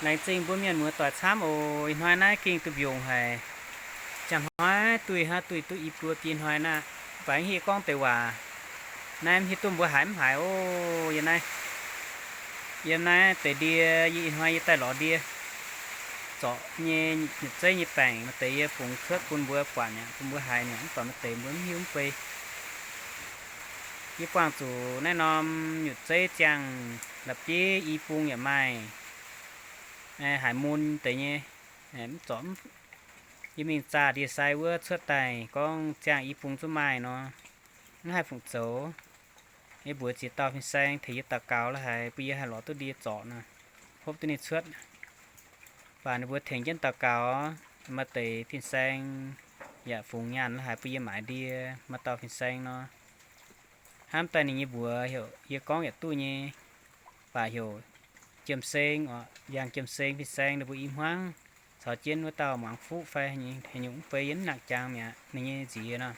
Laengz zingh mbuo mienh muoz doic camv oc. Ih hnoi naaiv gengh duih mbiungc haic. Ziangh hnoi duih hnangv, duih duqv i buo biei hnoi naaiv, mv baac mv hiuv gorngv deix waac. Naaiv mv hiuv duqv mbuo haiz mv haiz oc. Yiem naaiv, yiem naaiv deix ndie, yie ih hnoi yie daaih lorz ndie zorc nyei, nyutc zeiv nyei baengc, maaih deix yie fungx cuotv bun mbuo buatc mi'aqv, bun mbuo haiz mi'aqv, mv baac maaih deix mbuo mv hiuv mv bei. Yie buangh zuqc naaiv norm nyutc zeiv ziangh la'bieiv i bung yaac maaih, haiz mun deix nyei, mv zorc. Yie mingh zaah ndie-sai wuov cuotv daaih gorngv ziangh i bung zungv maaih nor, mv haih fungc zoux. Yie mbuox ziex dauh fin-saeng tengx yie daux gaux la'haiz bun yie haih lorz duqv ndie zorc nor, hopv duqv ninh cuotv. Baac ninh mbuo tengx jienv daux gaux, maaih deix fin-saeng yaac fungx nyaanh la'haiz bun yie maaiz ndie, maaih dauh fin-saeng nor. Hnamv daaih ninh nyei mbuox heuc yie gorngv yaac duqv nyei, baac heuc Jiem Seng oc, Yangh Jiem Seng fin-saeng ninh mbuo i hmuangv caux jienv wuov dauh muangx fuqv fai haaix nyungc mv bei yie mv nangc jangx mi'aqv. Ninh nyei nziez nor,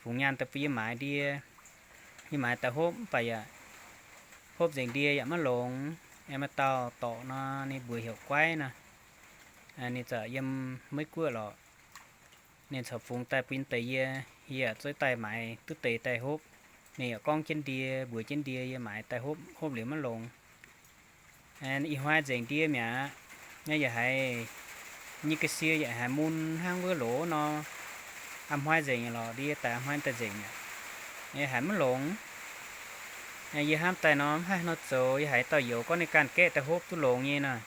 fungx nyaanh daaih bun yie maaiz ndie. Yie maaiz daaih hopv mv baac yaac hopv nzengc ndie yaac maiv longx. Aengx maaih dauh dorc nor, ninh mbuox heuc Guaiv nor, ninh zaqc yiem Meiv Guoqv lorqc. Ninh caux fungx daaih bun deix yie, yie yaac zuov daaih maaiz duqv deix daaih hopv. Ninh yaac gorngv jienv ndie, mbuox jienv ndie, yie maaiz daaih hopv, hopv liuz maiv longx. Ih hnoi nzengc ndie mi'aqv. Naaiv yaac haiz nyei ga'sie yaac haiz mun hnangv wuov loz nor. A'hnoi nzengc lorqc, ndie daaih a'hnoi daaih nzengc mi'aqv. Yaac haiz maiv longx. Yie hnamv daaih nor mv haih nor zoux, yie haiz dauh youz gorngv ninh ganh gaeqv daaih hopv duqv longx nyei nor.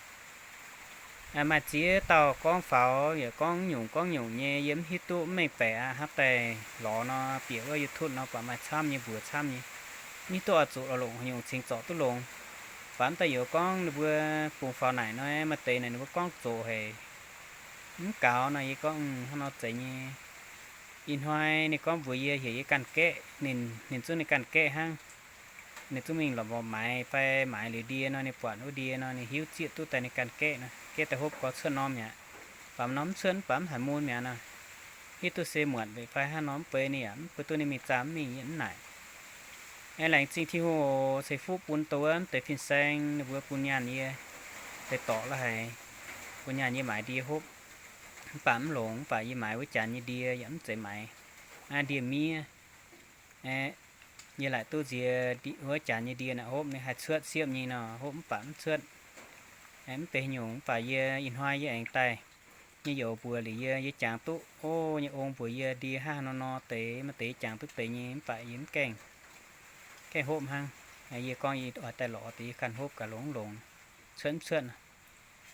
Maaih ziex dauh gorngv faaux yaac gorngv nyungc gorngv nyungc nyei, yie mv hiuv duqv mv mengh baeqc aqv. Hnamv daaih lorz nor, bieqc wuov YouTube nor, buatc maaih camv nyei, mbuox camv nyei. Mv hiuv duqv oix zuqc lorz longc haaix nyungc cingx zorc duqv longx. Baac mv daaih youz gorngv ninh mbuo bungx faaux naaic nor, maaih deix naaic ninh mbuo gorngv zoqc haic, mv gaux nor. Yie gorngv, hnangv nor zeiz nyei. Ih hnoi ninh gorngv mbuox yie heuc yie ganh gaeqv, ninh, ninh zungv ninh ganh gaeqv hnangv. Ninh zungv mingh lorz mborqv maaiz fai maaiz liuz ndie nor, ninh buatc wuov ndie nor, ninh hiuv zieqv duqv daaih ninh ganh gaeqv nor, gaeqv daaih hopv gorx cuotv norm mi'aqv. Baac norm mv cuotv, mv baac mv haiz mun mi'aqv nor. Hiuv duqv se muotc weic fai hnangv nor mv bei, ninh yaac mv bun duqv ninh mingh zaah mv mingh yie mv naaic. Aeqv, laengz zingh Tin-Hungh oc, ceix fuqv bun dongh wuov mv deix fin-saeng ninh mbuo bun nyaanh yie, deix dorc la'haiz, bun nyaanh yie maaiz ndie hopv. Mv baac mv longx, mv baac yie maaiz wuov janx nyei ndie yaac mv zeiz maaiz ndie miev. Aeqv, yie laaic duqv nziex wuov janx nyei ndie naaic hopv, ninh haih cuotv siepv nyei nor, hopv mv baac mv cuotv. Aeqv, mv benx haaix nyungc, mv baac yie ih hnoi yie aengx daaih nyei youz mbuox liuz yie, yie jangx duqv o, nyei ong mbuox yie ndie hnangv haaix nor nor deix, maaih deix yie jangx duqv deix nyei, mv baac yie mv gaengh, gaengh hopv hnangv. Yie gorngv yie oix daaih lorz deix yie ganh hopv gaax longx longx, cuotv mv cuotv.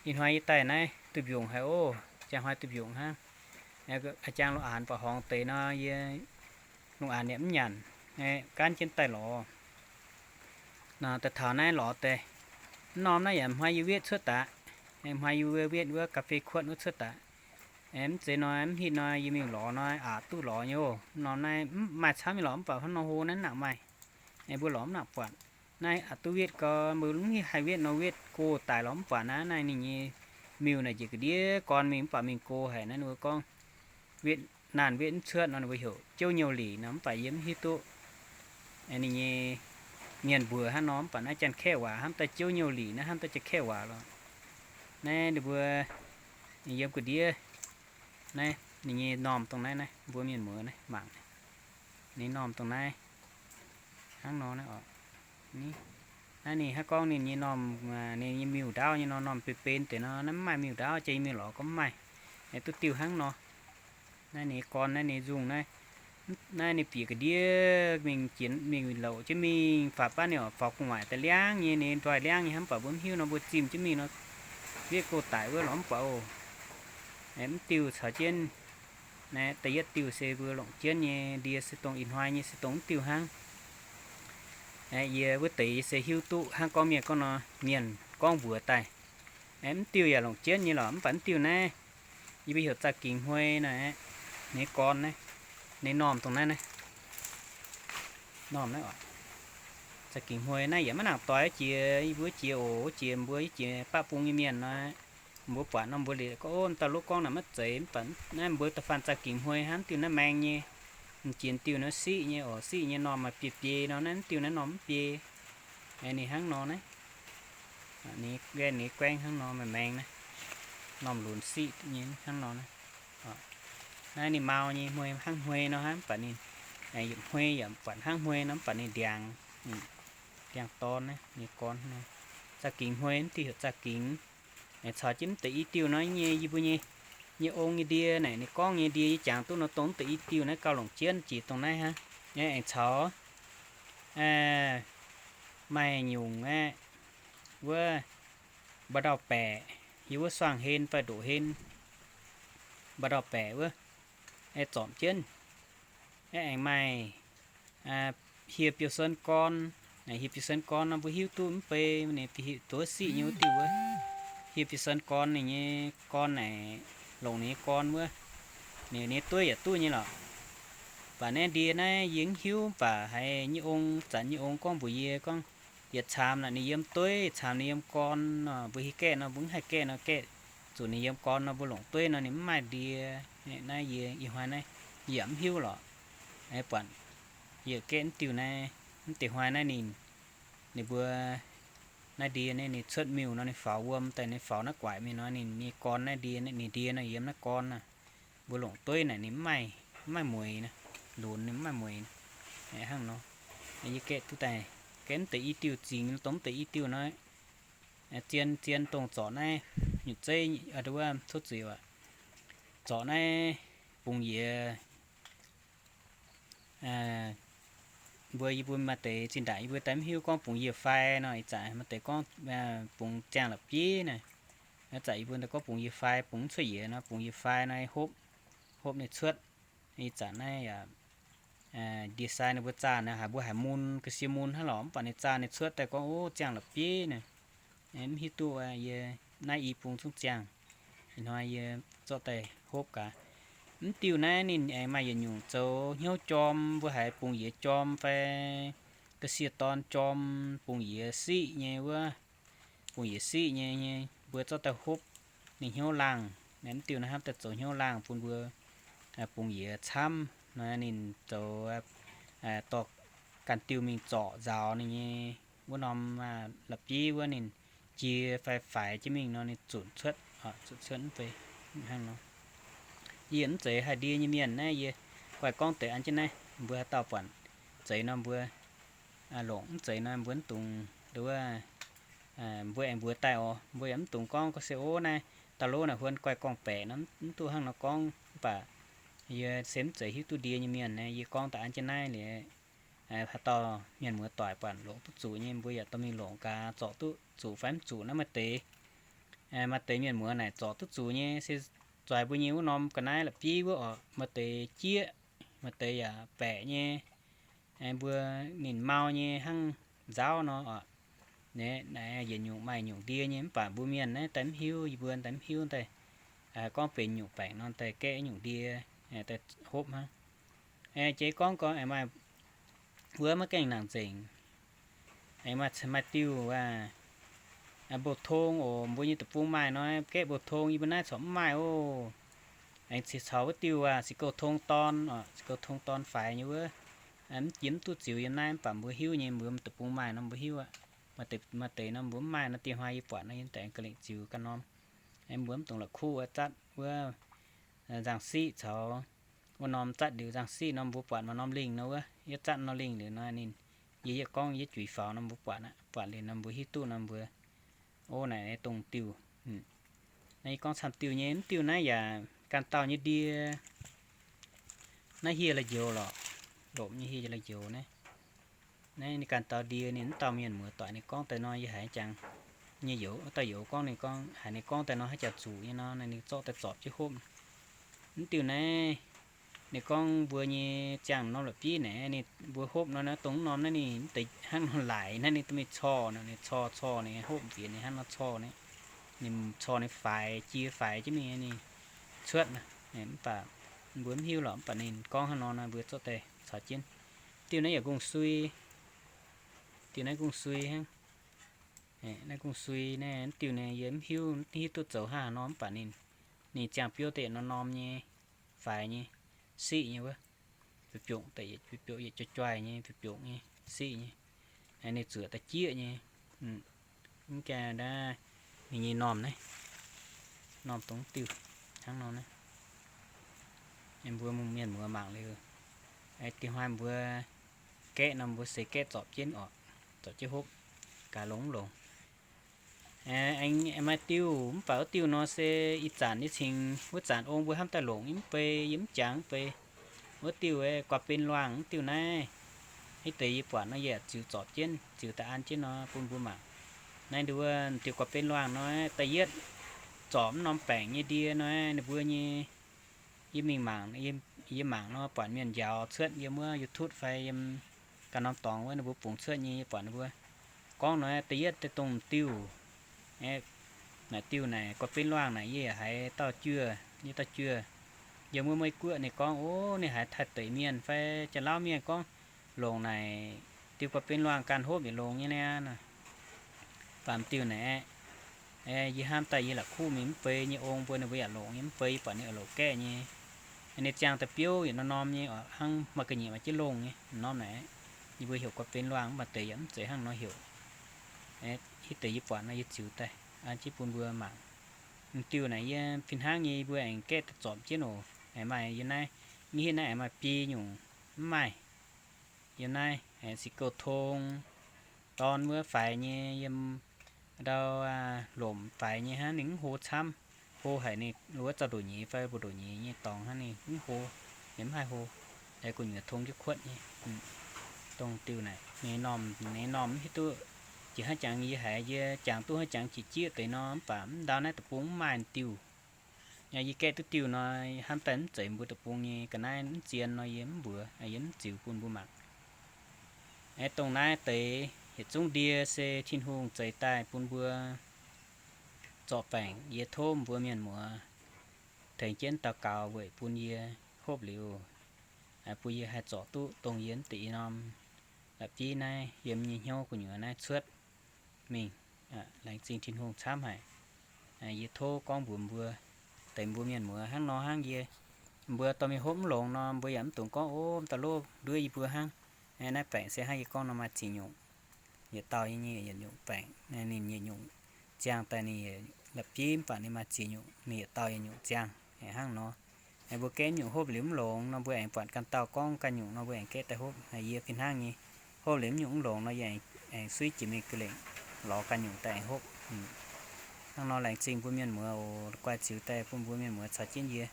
Ih hnoi yie daaih naaiv duih mbiungc haic oc, ziangh hnoi duih mbiungc hnangv. A'jang lungh aanx baac horngz deix nor, yie lungh aanx yaac mv nyanc, gaanv jienv daaih lorz. Nor daaih taux naaiv lorz deix, mv norm naaiv yaac hnoi yie wetv cuotv daaih, hnoi yie wetv wuov ga'fei kuotv wuov cuotv daaih. Mv zeiz nor, mv hitv nor yie mingh lorz nor aqc duqv lorz nyei oc. Mv norm naaiv mv maaih camv nyei lorz mv baac hnangv nor hlo naaiv mv nangc maaih. Mbuo lorz mv nangc buatc. Naaiv aqc duqv wetv gau, mbuo mv haih wetv nor wetv go daic lorz mv buatc naaiv. Naaiv ninh nyei miuc naaic njiec ga'ndiev gorn mingh mv baac mingh go haic naaiv. Ninh mbuo gorngv wetv naanh wetv mv cuotv nor ninh mbuo heuc jouv nyouh lic nor, mv baac yie mv hiuv duqv ninh nyei mienh mbuox hnangv nor, mv baac naaiv Janx-Kaeqv waac hnamv daaih jouv nyouh lic naaiv, hnamv daaih Janx-Kaeqv waac lorqc. Naaiv ninh mbuo yiem ga'ndiev naaiv ninh nyei normh dongh naaiv, naaiv mbuo mienh muoz naaiv mangc, ninh normh dongh naaiv hnangv nor naaiv oc. Naaiv ninh hnangv gorngv ninh nyei normh, ninh nyei miuc ndaauv nyei nor, normh benx benx deix nor, naaiv mv maaih miuc ndaauv, jiex nyei miuc lorz gorngv mv maaih, duqv diuh hnangv nor. Naaiv ninh gorn naaiv ninh nzungh naaiv, naaiv ninh bieqc ga'ndiev mingh jienv mingh louc jienv mingh faaux baav ninh oc, faaux gu'nguaaic daaih liangv nyei, ninh ndoih liangv nyei hnangv, mv baac mbuo mv hiuv nor mbuo zimh jienv mingh nor, wetv go daic wuov lorz mv buatc oc. Mv diuh caux jienv naaiv da'yietv diuh se mbuo longc jienv nyei ndie se dongh ih hnoi nyei se dongh mv diuh hnangv. Yie wuov deix yie se hiuv duqv hnangv gorngv mienh gorngv nor, mienh gorngv mbuox daaih. Mv diuh yaac longc jienv nyei lorqc, mv baac mv diuh naaiv yie mbuo heuc zaah gingx hmuei naaiv, ninh gorn naaiv, ninh normh dongh naaiv naaiv, normh naaiv oc. Zaah gingx hmuei naaiv yaac maiv nangc doix jiex, yie mbuo jiex oc, jiex mbuo jiex baqv bung nyei mienh nor, mbuo buatc nor mbuo liuz gorngv, o, dauh lov gorngv naaic maiv zeiz, mv baac naaiv mbuo da'faanh zaah gingx hmuei hnangv, diuh naaiv maeng nyei, m'jiex diuh naaiv siqv nyei oc, siqv nyei normh maaih biei biei nor, naaiv diuh naaiv normh mv biei. Ninh hnangv nor naaiv. Ninh nyei guaengv hnangv nor maengh maengh naaiv, norm lunx siqv nyei hnangv nor naaiv. Naaiv ninh mau nyei, hmei hnangv hmei nor hnangv, mv baac ninh yietc hmei yaac buatc hnangv hmei nor, mv baac ninh ndiangx, ndiangx-dorn naaiv nyei gorn nor. Zaah gingx hmei, mv diuh heuc zaah gingx. Caux jienv mv deix i diuh nor nyei, yie mbuo nyei, nyei ong nyei ndie naaic, ninh gorngv nyei ndie yie jangx duqv nor dongh mv deix i diuh naaiv gauh longc jienv jiex dongh naaiv hnangv. Aengx caux maaih nyungc aeqv, wuov mba'ndauh baeqc, yie wuov suangh hen fai ndoqc hen, mba'ndauh baeqc wuov, zorpc jienv. Aengx maaih hieh biou suonv gorn. Hieh biou suonv gorn nor mbuo hiuv duqv mv bei ninh duov siqv nyei wuov diuh wuov. Hieh biou suonv gorn ninh nyei gorn naaic, longc ninh nyei gorn wuov, ninh nyei dueiv yaac duqv nyei lorqc. Mv baac naaiv ndie naaiv yie mv hiuv, mv baac haiz nyei ong, zanc nyei ong gorngv mbuox yie gorngv, yietc caamx naaic ninh yiem dueiv, caamx ninh yiem gorn nor, mbuo hieh gaeqv nor mbuo mv haih gaeqv nor, gaeqv zuqc ninh yiem gorn nor mbuo longc dueiv nor ninh mv maaih ndie. Naaiv yie ih hnoi naaiv yie yaac mv hiuv lorqc. Buatc yie gaeqv mv diuh naaiv, mv deix hnoi naaiv ninh, ninh mbuo naaiv ndie naaiv ninh cuotv miuh nor ninh faaux wuom daaih, ninh faaux naaiv guaaic mingh nor ninh nyei gorn naaiv ndie, ninh ndie nor yiem naaiv gorn naaiv. Mbuo longc dueiv naaic ninh mv maaih, mv maaih mueiz naaiv, lunx ninh mv maaih mueiz naaiv. Hnangv nor, yie gaeqv duqv daaih, gaeqv mv deix i diuh zingx, dongh mv deix i diuh nor, zien zien dongh zorc naaiv nyutc zeiv, wuov tov zuiz aac, zorc naaiv bungx yie mbuo, yie mbuo maaih deix zinh ndaangc yie mbuo daaih mv hiuv gorngv bungx yie fai nor, ih zanc maaih deix gorngv bungx ziangh la'bieiv naaiv. Ih zanc yie mbuo daaih gorngv bungx yie fai, bungx mv cuotv yiez nor, bungx yie fai nor hopv, hopv ninh cuotv. Ih zanc naaiv yaac ndie-sai ninh mbuo zaah naaiv haiz mbuo haiz mun, ga'sie mun hnangv lorqc, mv baac ninh zaah ninh cuotv daaih gorngv, ov, ziangh la'bieiv naaiv. Mv hiuv duqv yie naaiv i bung zungv ziangh. Ih hnoi yie zorqv daaih hopv gaax. Mv diuh naaiv ninh aengx maaih yietc nyungc zoux hnyouv jorm, mbuo haiz bungx yie jorm fai ga'sie dorn jorm, bungx yie siqv nyei wuov, bungx yie siqv nyei, nyei mbuo zorqv daaih hopv ninh hnyouv laangh. Naaiv mv diuh naaiv hnamv daaih zoux hnyouv laangh bun mbuo bungx yie camv nor, ninh zoux dorh ganh diuh mingh zorc nzaaux ninh nyei wuov norm la'bieiv wuov, ninh jiex fai faix jienv mingh nor ninh zunc cuotv, zunc cuotv mv bei hnangv nor. Yie mv zeiz haih ndie nyei mienh naaiv, yie guaih gorngv deix an jienv naaiv, mbuo haaix dauh buatc zeiz nor mbuo longc, mv zeiz nor mbuo mv dungx nduov, mbuo aengx mbuox daaih oc. Mbuo yaac mv dungx gorngv gorngv se, ov, naaiv da'lov naaic huon guaih gorngv-baeqc nor, mv duqv hnangv nor gorngv. Mv baac yie se mv zeiz hiuv duqv ndie nyei mienh, yie gorngv daaih an jienv naaiv liuz, haaix dauh mienh muoz-doic buatc longc duqv zuqc nyei, mbuo yaac dorh mingh longc gaax, zorc duqv zuqc fai mv zuqc naaiv maaih deix. Maaih deix mienh muoz naaic zorc duqv zuqc nyei se zueiz mbuo nyei wuov norm ga'naaiv la'bieiv wuov oc. Maaih deix jieqv, maaih deix yaac baeqc nyei. Mbuo ninh mau nyei hnangv nzaauv nor oc. Naaiv yietc nyungc maaih nyungc ndie nyei, mv baac mbuo mienh naaiv daaih mv hiuv, yie mbuo daaih mv hiuv daaih gorngv benx nyungc baengc nor daaih gaeqv nyungc ndie daaih hopv hnangv. Jiex gorngv gorngv aengx maaih wuov maiv gaengh nangc nzengc. Aengx maaih, maaih diuh aac, mbou tong oc, mbuo nyei deic-bung maaih nor, gaeqv mbou tong, yie mbuo naaiv corc mv maaih oc. Aengx caux wuov diuh aac, se gouh tong dorn oc, se gouh tong dorn faix nyei wuov, mv jiex mv duqv ziux yiem naaiv, mv baac mbuo hiuv nyei, mbuo deic-bung maaih nor mbuo hiuv aqv. Maaih deix nor mbuo mv maaih nor, diex hnoi yie buatc nor yie daaih ga'lengc ziux ganh norm. Mbuo mv dungx la'kuqv wuov zatv wuov nzangc-siqv caux wuov norm zatv liuz nzangc-siqv nor mbuo buatc maaih norm lingh nor wuov, yietv zatv norm lingh liuz nor ninh, yie yietv gorngv yietv juix faaux nor mbuo buatc aqv. Buatc liuz nor mbuo hiuv duqv nor mbuo, o, naaic dongh diuh. Naaiv yie gorngv camv diuh nyei, mv diuh naaiv yaac ganh dauh nyei ndie. Naaiv hieh la'njoux lorqc, lomc nyei hieh la'njoux naaiv. Naaiv ninh ganh dauh ndie, ninh mv dauh mienh muoz-doic ninh gorngv daaih nor yie haiz jangx nyei youz, wuov dauh youz gorngv ninh gorngv haiz ninh gorngv daaih nor haaix jaax zuqc nyei nor, ninh zorqv daaih zorpc jienv hopv. Mv diuh naaiv ninh gorngv mbuo nyei ziangh norm la'bieiv naaic, ninh mbuo hopv nor naaiv dongh norm naaiv ninh mv deix hnangv nor laic naaiv ninh dorh mingh corc nor, ninh corc corc ninh hopv bieqc ninh hnangv nor corc naaiv, ninh corc ninh faix jiex faix jienv mingh ninh cuotv naaiv. Mv baac mbuo mv hiuv lorqc, mv baac ninh gorngv hnangv nor nor mbuo zorqv daaih caux jienv. Diuh naaiv yaac gong-sui, diuh naaiv gong-sui hnangv. Naaiv gong-sui naaiv, diuh naaiv yie mv hiuv, mv hiuv duqv zoux hnangv haaix nor, mv baac ninh, ninh ziangh biouv daaih yietc norm norm nyei, faix nyei, siqv nyei wuov, biouv-biongc daaih yietc biouv-biouv yietc joih-joih nyei, biouv-biongc nyei, siqv nyei. Ninh zuoqc daaih jieqv nyei. Mv gaengh naaiv, ninh nyei normh naaiv, normh dongh diuh hnangv nor naaiv. Mbuo mienh muoz mangc liuz, dieh hnoi mbuo gaeqv nor mbuo se gaeqv zorpc jienv oc, zorpc jienv hopv, gaax longx mv longx. Aengx maaih diuh, mv baac wuov diuh nor se ih zanc nyei cingx wuov zanc ong mbuo hnamv daaih longc nyei mv bei, yie mv jangx mv bei. Wuov diuh guax ben luangh wuov diuh naaiv, hitv deix yie buatc nor yie ziux zorpc jienv, ziux daaih an jienv nor bun mbuo mangc. Naaiv nduov diuh guax ben luangh nor, da'yietv zorpc mv norm baengc nyei ndie nor, ninh mbuo nyei, yie mingh mangc, yie mangc nor buatc mienh njaaux cuotv yiem wuov YouTube fai yiem ganh norm dorngx wuov ninh mbuo bungx cuotv nyei, yie buatc ninh mbuo gorngv nor, da'yietv deix dongh diuh, naaic diuh naaic guax ben luangh naaic yie yaac haiz dauh juoh, yie dauh juoh yiem wuov Meiv Guoqv ninh gorngv, ov, ninh haiz Taiv deic mienh fai Janx-Lauv mienh gorngv longc naaic diuh guax ben luangh ganh hopv yietc longx nyei niaa. Baac m'diuh naaic aeqv, yie hnamv daaih yie la'kuqv mingh mv bei nyei ong mbuo ninh mbuo yaac longc nyei mv bei, yie buatc ninh oix longc gaeqv nyei. Ninh ziangh daaih biouv yietc norm-norm nyei, hnangv maaih ga'nyiec maaih jienv longh nyei norm naaic. Yie mbuo heuc guax ben luangh, mv baac deix yaac mv zeiz hnangv nor heuc. Hitv deix yie buatc nor yie ziux daaih an jienv bun mbuo mangc. M'diuh naaic yie fih hnangv nyei, yie mbuo aengx gaeqv daaih zorpc jienv oc. Aengx maaih yiem naaiv, mv hitv naaiv aengx maaih biei nyungc mv maaih. Yiem naaiv aengx se gouh tong, dorn wuov faix nyei, yiem ndau lomc faix nyei hnangv, ninh mv hlo camv. Hlo haic ninh wuov zaux ndoqc nyeiz fai mbu'ndongx nyeiz nyei dorngx hnangv, ninh mv hlo, ninh mv haih hlo. Aengx gu'nyuoz tong jienv kuotv nyei. Dongh diuh naaic, ninh normh, ninh normh mv hiuv duqv jiex hnangv jangx, yie haiz yie jangx duqv hnangv jangx jiex jieqv deix nor, mv baac mv ndau naaiv deic-bung mv maaih diuh. Yie gaeqv duqv diuh nor, hnamv daaih mv zeiz mbuo deic-bung nyei ga'naaiv mv zien nor yie mv mbuox, yie mv ziux bun mbuo mangc. Aeqv, dongh naaiv deix yietc zungv ndie se Tin-Hungh zeix daaih bun mbuo zorqv baengc. Yie tov mbuo mienh muoz tengx jienv daux gaux weic bun yie hopv liuz, bun yie haih zorc duqv dongh yie mv deix i norm la'bieiv naaiv yiem nyei hnyouv gu'nyuoz naaiv cuotv mingh. Laengz zingh Tin-Hungh camv haic. Yie tov gorngv mbuox mbuo, deix mbuo mienh muoz hnangv nor hnangv yie. Mbuo dorh mingh hopv mv longx nor, mbuo yaac mv dungx gorngv, ov, m'dauh loh nduov yie mbuo hnangv. Naaiv baengc se hnangv yie gorngv nor maaih ziex nyungc. Yietc dauh nyei yietc nyungc baengc. Ninh yietc nyungc ziangh daaih ninh la'bieiv mv baac ninh maaih ziex nyungc, ninh yietc dauh yietc nyungc ziangh. Hnangv nor, mbuo gaeqv nyungc hopv liuz mv longx nor, mbuo aengx buatc ganh dauh gorngv ganh nyungc nor, mbuo aengx gaeqv daaih hopv. Yie fih hnangv nyei, hopv liuz mv nyungc mv longx nor, yie aengx suiv jiex mingh guh lengc lorz ganh nyungc daaih aengx hopv. Hnangv nor laengz zingh mbuo mienh muoz oc, guai ziux daaih bun mbuo mienh muoz caux jienv yie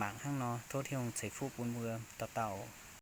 mangc hnangv nor. Tov Tin-Hungh ceix fuqv bun mbuo dauh dauh oc.